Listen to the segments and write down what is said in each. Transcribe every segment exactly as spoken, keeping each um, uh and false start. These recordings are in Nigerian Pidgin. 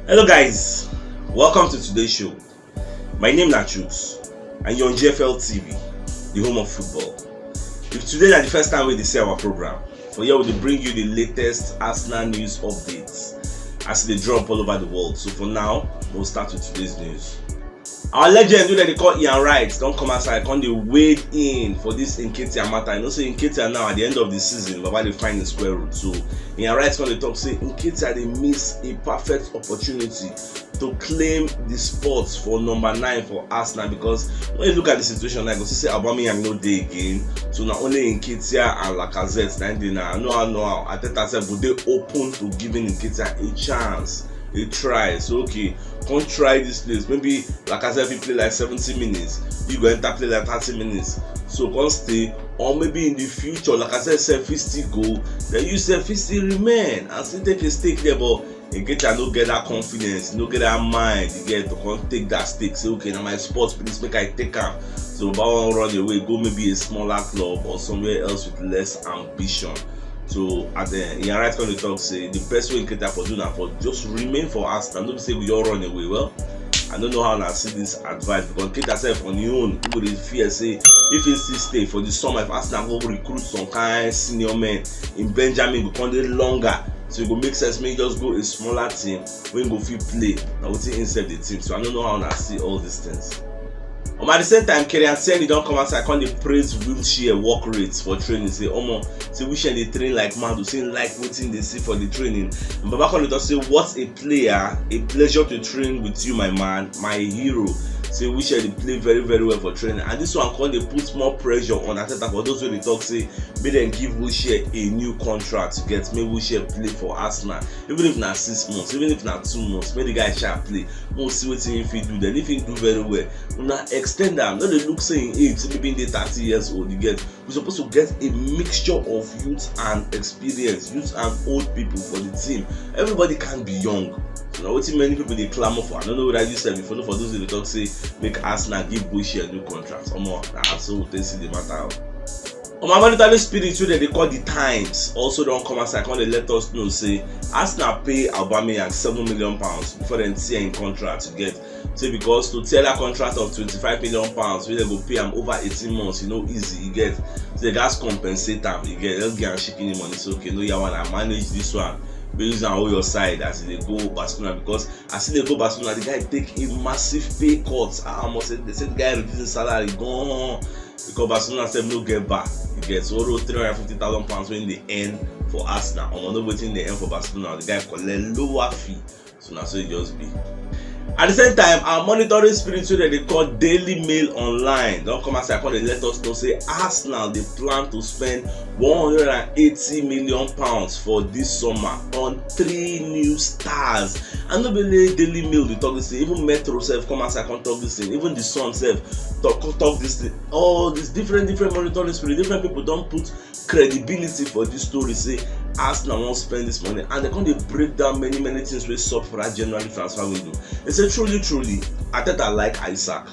Hello guys, welcome to today's show. My name na Chuks and you're on G F L T V, the home of football. If today na the first time wey you dey see our program, for here we dey bring you the latest Arsenal news updates as e dey drop all over the world. So for now, we'll start with today's news. Our legend wey dem dey call Ian Wright don come outside come dey wade in for this Nketiah matter. You know say Nketiah now at the end of the season, Baba dey find him square root. So Ian Wright come dey talk say Nketiah dey miss a perfect opportunity to claim the spot for number nine for Arsenal, because when you look at the situation now, you go see say Aubameyang no dey again. So na only Nketiah and Lacazette na dey now. No how, no how. Arteta sef go dey open to giving Nketiah a chance, a try. So okay, come try this place. Maybe Lacazette fit play like seventy minutes, you go enter play like thirty minutes. So come stay, or maybe in the future Lacazette sef fit still go, then you sef fit still remain and still take a stake there. But Nketiah no get that confidence, no get that mind, you get to come take that stake. Say okay, na my spot, please make I take am. So Baba wan run away, go maybe a smaller club or somewhere else with less ambition. So at the Ian Wright come dey talk say the best way Nketiah for do na for just remain for Arsenal. No be say we all run away. Well, I don't know how una see this advice, because Nketiah sef on him own, he go dey fear say if he still stay for the summer, if Arsenal go recruit some kind senior men, in Benjamin go come dey longer. So e go make sense make he just go a smaller team wey go fit play. Na wetin him sef dey think. So I don't know how una see all these things. Um, at the same time, Kieran Tierney don come outside come dey praise wheelchair work rates for training. Say omo, say wheelchair dey train like mad. Say like wetin dey see for the training. And Baba come dey talk say, what a player, a pleasure to train with you, my man, my hero. Say wheelchair dey play very very well for training, and this one come dey put more pressure on Arteta for those wey dey talk say make dem give wheelchair a new contract, you get, make wheelchair play for Arsenal, even if na six months, even if na two months, make the guy sha play. We'll see wetin he fit do. Then if he do very well, una extend am. No dey look say him age, say maybe he dey thirty years old, you get. We suppose to get a mixture of youth and experience, youth and old people for the team. Everybody can't be young. So na wetin many people dey clamor for. I don't know whether you sef, if you know, for those wey dey talk say make Arsenal give Bushi a new contract. Omo, na so we take see the matter. Omo, Monitoring Spirit wey dem dey call the Times also don come outside come dey let us know say Arsenal pay Aubameyang seven million pounds before dem tear im contract, you get. Say because to tear that contract of twenty-five million pounds wey dem go pay am over eighteen months, e no easy, you get. So dem gats compensate am, you get. Let's get am shikini money. So okay, no yawa, na manage this one. But use am hold your side as e dey go Barcelona, because as e dey go Barcelona, the guy take a massive pay cut. Ah, I must say, they say the guy reduce his salary gone, because Barcelona sef no get bar. You get, so all those three hundred fifty thousand pounds wey dey earn for Arsenal, omo, no wetin dey earn for Barcelona. The guy collect lower fee. So na so e just be. At the same time, our Monitoring Spirit wey dem dey call Daily Mail Online don come outside come dey let us know say Arsenal dey plan to spend one hundred and eighty million pounds for this summer on three new stars. And no be only Daily Mail dey talk this thing, even Metro sef come outside come talk this thing, even The Sun sef talk, talk this thing. All these different different Monitoring Spirit, different people don put credibility for this story say Arsenal wan spend this money, and dem come dey break down many many things wey sup for that January transfer window. Dem say truly truly, Arteta like Isak,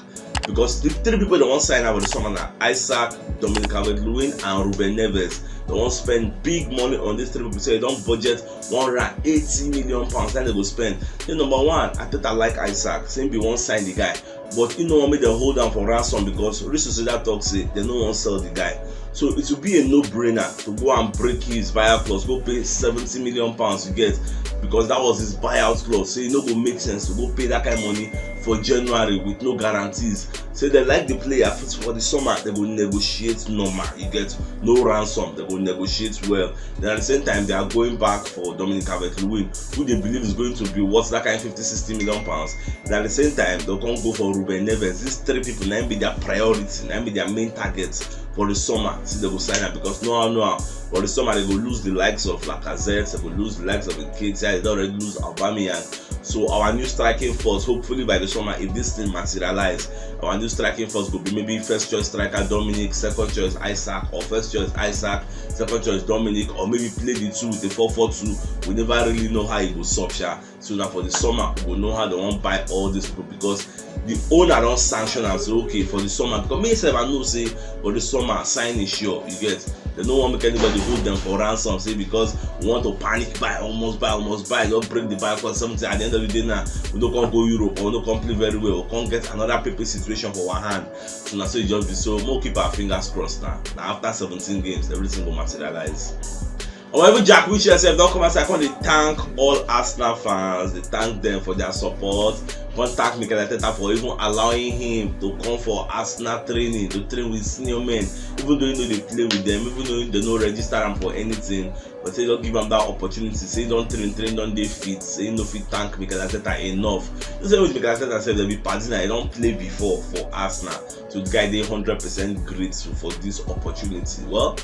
because the three people dem wan sign am for the summer na Isak, Dominic Calvert-Lewin and Ruben Neves. Dem wan spend big money on these three people. Say dem don budget one hundred and eighty million pounds, na im dem go spend. Say number one, Arteta like Isak, say im bin wan sign the guy, but he no wan make dem hold am for ransom because Real Sociedad talk say dem no wan sell the guy. So it will be a no-brainer to go and break his buyout clause, go pay seventy million pounds, you get, because that was his buyout clause. Say e no go make sense to go pay that kind money for January with no guarantees. Say dem like the player, for the summer dem go negotiate normal, you get, no ransom, dem go negotiate well. Then at the same time, they are going back for Dominic Calvert-Lewin, who they believe is going to be worth that kind fifty, sixty million pounds. Then at the same time, they'll come go for Ruben Neves. These three people, na im be their priority, na im be their main target for the summer. See, they go sign am because no how, no how, for the summer, they go lose the likes of Lacazette, they go lose the likes of Nketiah, they don already lose Aubameyang. So our new striking force, hopefully by the summer, if this thing materialize, our new striking force go be maybe first choice striker Dominic, second choice Isak, or first choice Isak, second choice Dominic, or maybe play the two with a four four two. We never really know how e go sup sha. So na for the summer we go know how dem wan buy all these people, because the owner don sanction am say okay for the summer, because me sef I know say for the summer signing sure, you get. They no wan make anybody hold them for ransom, say because we want to panic buy, almost buy, almost buy, don break the buy for something. At the end of the day now, we no come go Europe or no come play very well, we come get another paper situation for our hand. So na so e just be. So make we keep our fingers crossed now. Na after seventeen games, everything go materialize. Or even Jack Wilshere sef don come outside, come dey thank all Arsenal fans, dey thank them for their support, come thank Mikel Arteta for even allowing him to come for Arsenal training, to train with senior men, even though he no dey play with them, even though they no register am for anything, but say don give am that opportunity, say he don train, train don dey fit, say he no fit thank Mikel Arteta enough. You say with Mikel Arteta sef, dem be padi na, he don play before for Arsenal. So the guy dey hundred percent grateful for this opportunity. Well,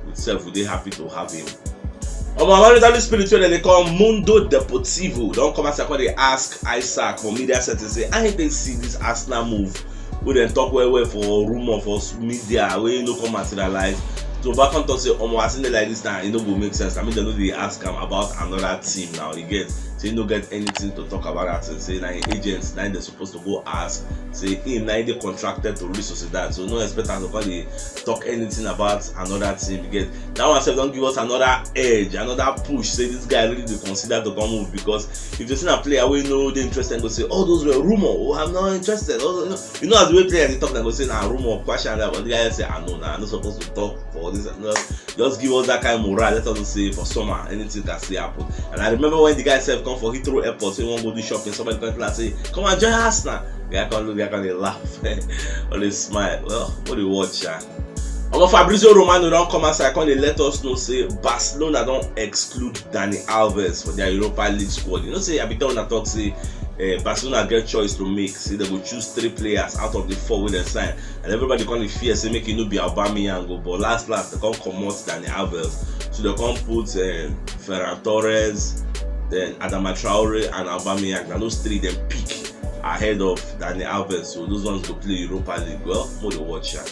we sef, we dey happy to have him. Omo, another Italy spirit wey dem dey call Mundo Deportivo don come outside come dey ask Isaac for media setting say how he take see this Arsenal move wey dem talk well well for rumour for s-, media wey no come materialize. So Baba come talk say, omo, as e dey like this now, e no go make sense. I mean, dem no dey ask am about another team now. You get, say he no get anything to talk about that thing. Say na him agent, na him dem suppose to go ask. Say him na him dey contracted to Real Sociedad, so no expect am to come dey talk anything about another team. You get, that one sef don give us another edge, another push. Say this guy really dey consider to come move, because if you see na player wey no dey interested, go say all those were rumour. Oh, I'm not interested. All those, you know, you know as the way player dey talk, dem go say na rumour, question that. But the guy say, I know na, I no suppose to talk for this. No, just give us that kind of morale. Let us know say for summer anything can still happen. And I remember when the guy sef come for Heathrow Airport, say he wan go do shopping, somebody come tell am say, come and join us now. The guy come look, the guy come dey laugh, always smile. Well, what dey watch, sha? Omo, Fabrizio Romano don come outside come dey let us know say Barcelona don exclude Dani Alves for their Europa League squad. You know say I be tell una talk say, eh, Barcelona get choice to make. Say dem go choose three players out of the four wey dem sign, and everybody come dey fear say make e no be Aubameyang o. But last last dem come comot Dani Alves, so dem come put, eh, Ferran Torres, then Adama Traore and Aubameyang. Na those three dem pick ahead of Dani Alves. So those ones go play Europa League. Well, make we dey watch am.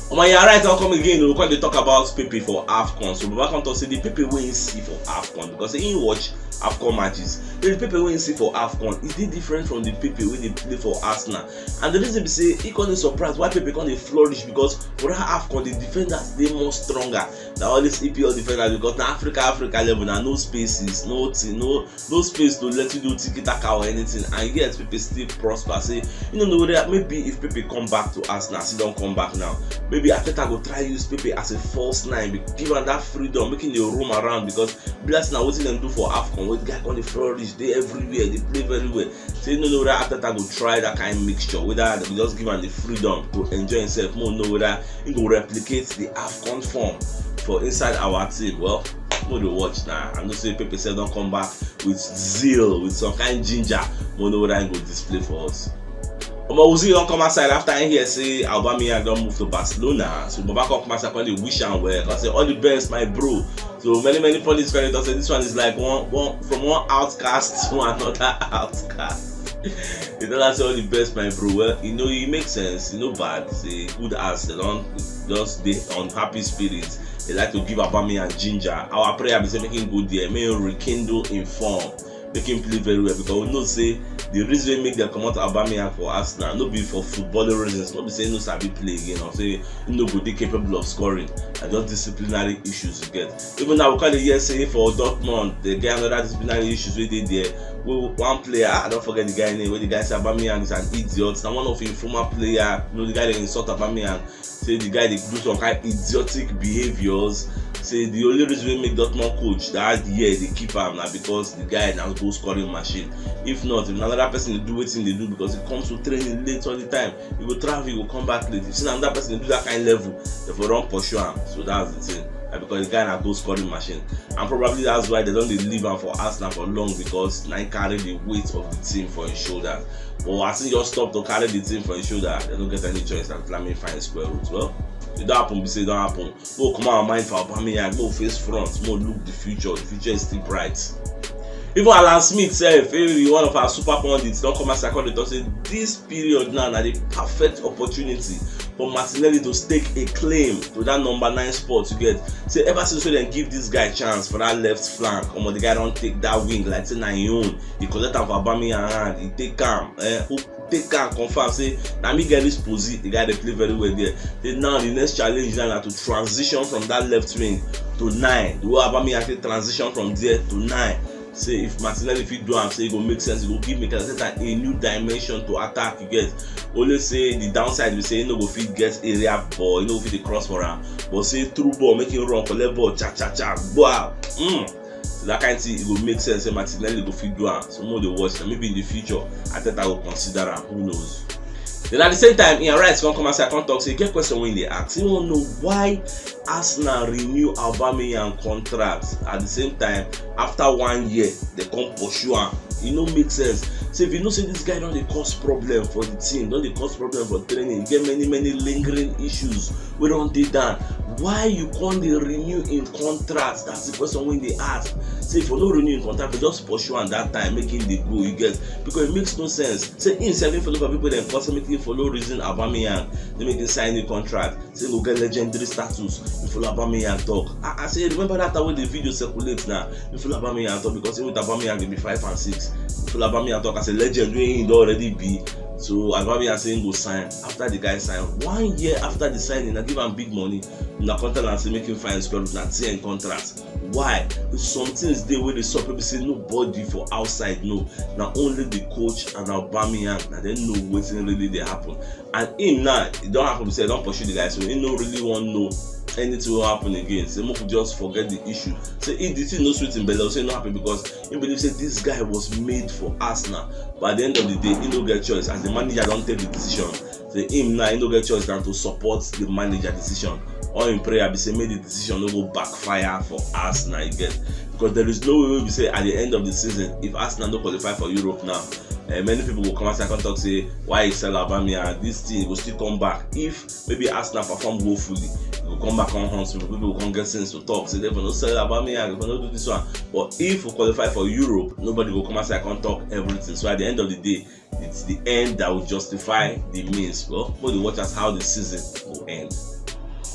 Omo, yeah, right, I'll come again. We come dey talk about Pepe for AFCON. So Baba come talk say the Pepe wey he see for AFCON, because he watch AFCON matches. The Pepe wey he see for AFCON, e dey different from the Pepe wey dey play for Arsenal. And the reason be say he come dey surprise why Pepe come dey flourish, because for that AFCON, the defenders dey more stronger than all these E P L defenders, because na Africa, Africa level, na no spaces, no thing, no, no space to let you do tiki taka or anything. And yet Pepe still prosper. Say, you know, no, whether maybe if Pepe come back to Arsenal, he don come back now, maybe Arteta go try use Pepe as a false nine, be-, give am that freedom, make him dey roam around, because be like say na wetin dem do for AFCON, wey the guy come dey flourish, dey everywhere, dey play very well. Say, you no know whether Arteta go try that kind mixture, whether dem go just give am the freedom to enjoy himself, make we know whether he go replicate the AFCON form for inside our team. Well, make we dey watch now. I know say Pepe sef don come back with zeal, with some kind ginger. Make we know whether he go display for us. Omo, Ozil don come outside after he hear say Aubameyang don move to Barcelona. So Baba come outside, come dey wish am well, come say, all the best, my bro. So many, many pundits come dey talk say this one is like one, one, from one outcast to another outcast. He tell am say, all the best, my bro. Well, you know, e make sense, e no bad. Say good as dem don just dey on happy spirits. Dem like to give Aubameyang ginger. Our prayer be say make him go there, make him rekindle him form, make him play very well, because we know say the reason wey make dem comot Aubameyang for Arsenal no be for footballing reasons, no be say he no sabi play again or say he no go dey capable of scoring. Na just disciplinary issues you get. Even now, we come dey hear say for Dortmund, dem get another disciplinary issues wey dey there. Wey one player, ah, I don forget the guy name, wey the guy say Aubameyang is an idiot. Na one of him former player, you know, the guy dey insult Aubameyang, say the guy dey do some kind idiotic behaviours. Say the only reason wey make Dortmund coach that year dey keep am na because the guy na goal scoring machine. If not, if na another person dey do wetin he dey do, because he comes to training late all the time, he go travel, he go come back late. If say na another person dey do that kind level, dem for don pursue am. So that's the thing. Na because the guy na goal scoring machine, and probably that's why dem don dey leave am for Arsenal for long, because na him carry the weight of the team for him shoulders. But as he just stop to carry the team for him shoulder, dem no get any choice than to, I mean, find square root. Well, e don happen, be say e don happen. Make we comot our mind for Aubameyang, make we face front, make we look the future. The future is still bright. Even Alan Smith sef, wey be one of our super pundits, don come outside come dey talk say this period now na the perfect opportunity for Martinelli to stake a claim to that number nine spot. You get, say ever since wey dem give this guy chance for that left flank, omo, the guy don take that wing like say na him own. He collect am for Aubameyang hand, he take am, eh, who take am confirm say na me get this posi. The guy dey play very well there. Say now the next challenge now na to transition from that left wing to nine. The way Aubameyang take transition from there to nine, say if Martinelli fit do am, say e go make sense. E go give Mikel Arteta a new dimension to attack. You get, only say the downside be say e no go fit get area ball, e no go fit dey cross for am. But say through ball, make him run, collect ball, cha cha cha, gboa. Mm. So that kind thing, e go make sense say Martinelli go fit do am. So make we dey watch, na maybe in the future Arteta go consider am. Who knows? Then at the same time, Ian Wright come come outside come talk say e get question wey e dey ask. He wan know why Arsenal renew Aubameyang contract. At the same time, after one year, they come pursue am. E no make sense. Say if you know say this guy don dey cause problem for the team, don dey cause problem for training, e get many many lingering issues wey don dey down. Why you come dey renew im contract? That's the question wey dey ask. Say if you no renew im contract, you just pursue am that time, make him dey go. You get, because it makes no sense. Say him sef, him follow for people dem call say make him follow reason Aubameyang, say make him sign new contract. Say go get legendary status. You follow Aubameyang talk. I, I say remember that time when the video circulate now. You follow Aubameyang talk because even with Aubameyang, they be five and six. You follow Aubameyang talk as a legend wey he don already be. So Aubameyang say he go sign. After the guy sign, one year after the signing, I give am big money. Una come tell am say make him find square root, na ten contract. Why? Some things dey wey dey sup wey be say nobody for outside know. Na only the coach and Aubameyang na dem know wetin really dey happen. And him now, e don happen be say e don pursue the guy, so he no really wan know anything wey happen again. Say make we just forget the issue. Say if the thing no sweet him belle, say e no happy because he believe say this guy was made for Arsenal. But at the end of the day, he no get choice as the manager don take the decision. Say him now, he no get choice than to support the manager decision. All him prayer be say make the decision no go backfire for Arsenal again, because there is no way wey be say at the end of the season, if Arsenal no qualify for Europe now, eh, many people go come outside come talk say why he sell Aubameyang. This thing go still come back. If maybe Arsenal perform woefully, e go come back on hunt people. People go come get sense to talk say dem for no sell Aubameyang, dem for no do this one. But if we qualify for Europe, nobody go come outside come talk everything. So at the end of the day, it's the end that will justify the means. Well, make we dey watch as how the season go end.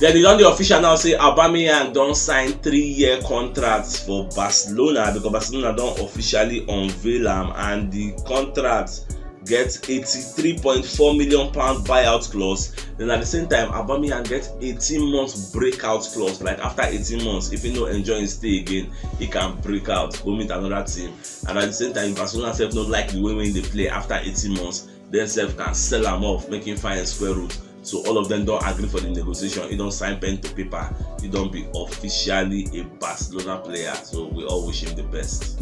Then e don dey official now say Aubameyang don sign three-year contract for Barcelona, because Barcelona don officially unveil am, and the contract get eighty-three point four million pound buyout clause. Then at the same time, Aubameyang get eighteen months breakout clause. Like after eighteen months, if he no enjoy him stay again, he can break out, go meet another team. And at the same time, if Barcelona sef no like the way wey he dey play after eighteen months, dem sef can sell am off, make him find square root. So all of them don agree for the negotiation. He don sign pen to paper. He don be officially a Barcelona player. So we all wish him the best.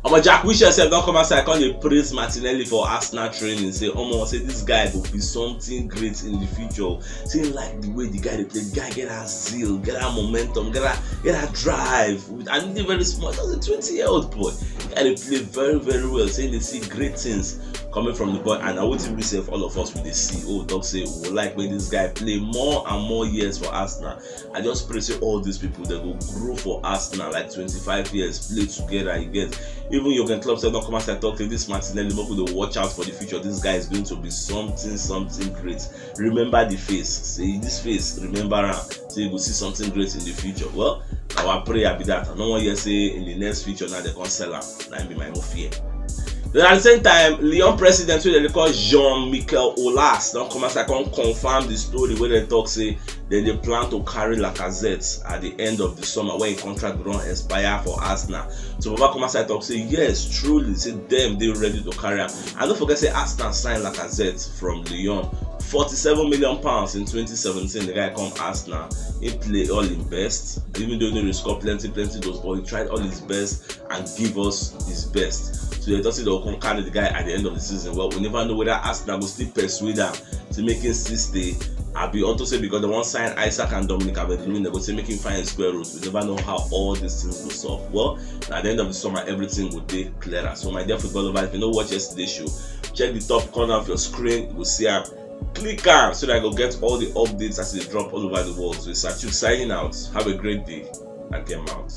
Omo, Jack Wilshere sef don come outside come dey praise Martinelli for Arsenal training. Say omo, say this guy go be something great in the future. Say he like the way the guy dey play. The guy get that zeal, get that momentum, get that get that drive. With, and he dey very small, just a twenty-year-old boy. The guy dey play very very well. Say he dey see great things coming from the boy, and na wetin we sef, all of us, we dey see. Oh, talk say we would like make this guy play more and more years for Arsenal. I just pray say all these people, they go grow for Arsenal like twenty-five years, play together. You get, even Jurgen Klopp sef don come outside talk say this Martinelli, make we dey watch out for the future. This guy is going to be something, something great. Remember the face. Say this face, remember am. Say you go see something great in the future. Well, our prayer be that. I no wan hear say in the next future now they come sell am. Na be my own fear. Then at the same time, Lyon president wey dem dey call Jean-Michel Aulas don come outside come confirm the story wey dem talk say dem dey plan to carry Lacazette at the end of the summer when him contract go don expire for Arsenal. So Baba come outside talk say yes, truly, say dem dey ready to carry am. And no forget say Arsenal sign Lacazette from Lyon, forty-seven million pounds in twenty seventeen. The guy come Arsenal, he play all him best. Even though he no dey score plenty plenty goals, but he tried all his best and give us his best. So they thought say they go come carry the guy at the end of the season. Well, we never know whether Arsenal go still persuade am to make him still stay. Abi unto say because they wan sign Isak and Dominic Calvert-Lewin, they go say make him find him square root. We never know how all these things go solve. Well, at the end of the summer, everything go dey clearer. So my dear football lovers, if you no watch yesterday show, check the top corner of your screen, you go see am. Click am so that you go get all the updates as they drop all over the world. So it's Sachuk signing out. Have a great day and game out.